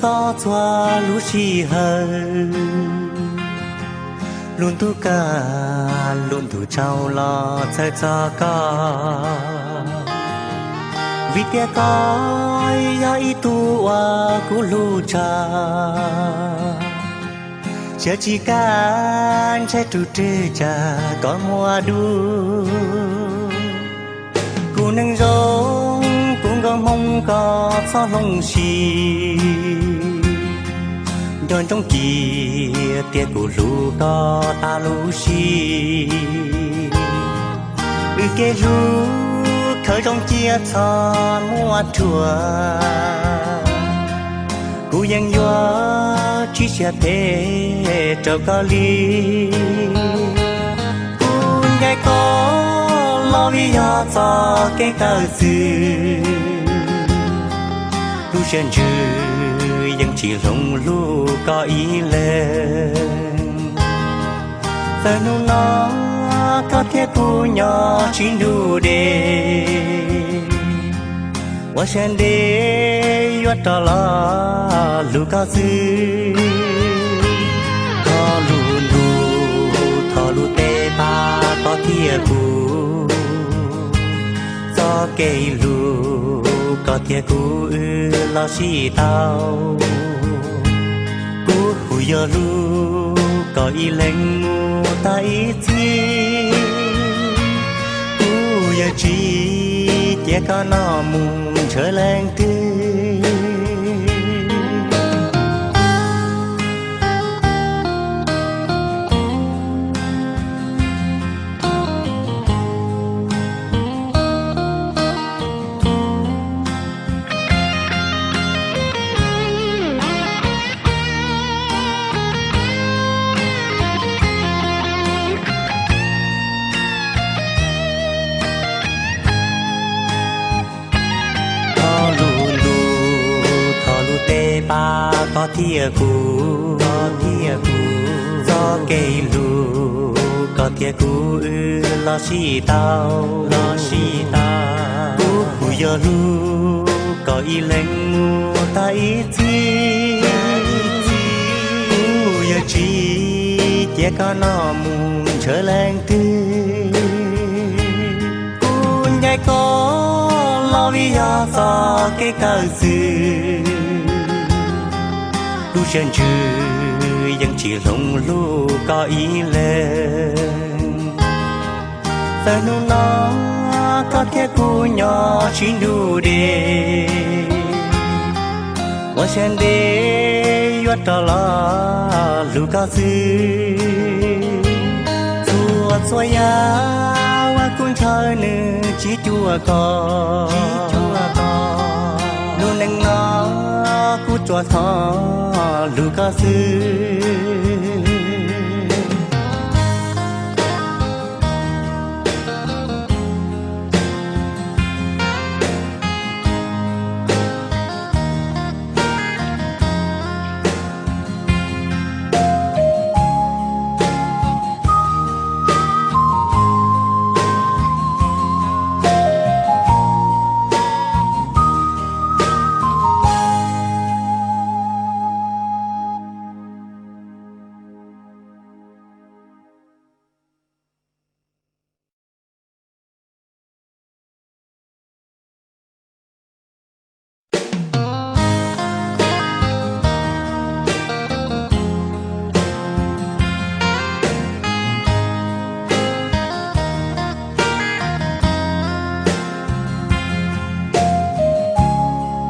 koj txhua lub sij hawm, lub ntuj kaj lub ntuj tsaus los txhawj txog koj, vim tias koj yog ib tug uas kuv hlub tshaj. Tsis kam ntshai tus twg tsam koj muaj dua, kuv neej zoo kuv nkauj hmoob koj txhob hloov siab, nco ntsoov cia tias kuv hlub koj tas lub siab. Wb kev hlub khawv zoo cia txhob muaj ruam, kuv yeej yuav tsis siab phem rau koj li. Kuv ncaim koj los vim yog txoj kev tawm txwv, lub siab ntsws yeej tsis hloov hlub koj ib leeg. Txawm hnub no koj thiab kuv nyob sib nrug deb, ua siab ntev yuav rov los hlub koj xwb. Thov lub ntuj thov lub teb pab koj thiab kuv, txoj kev hlub koj thiab kuv wb los sib tau. Kuv hu yog hlub koj ib leeg mus tag ib txhis, kuv yuav tsis cia koj noj mus ntshaw leej twg. Thov lub ntuj thov lub teb pab koj thiab kuv, koj thiab kuv, txoj kev hlub koj thiab kuv wb los sib tau, los sib tau. Kuv hu yog hlub koj ib leeg mus tag ib txhis, kuv yuav tsis cia koj noj mus ntshaw leej twg. Kuv ncaim koj los vim yog txoj kev tawm txwv, lub siab ntsws yeej tsis hloov hlub koj ib leeg. Txawm hnub no koj thiab kuv nyob sib nrug deb, ua siab ntev yuav rov los hlub koj xwb. Txhua txhua yam uas kuv ntshaw nws tsis cuag koj, lub neej no kuv tsuas thov hlub koj xwb.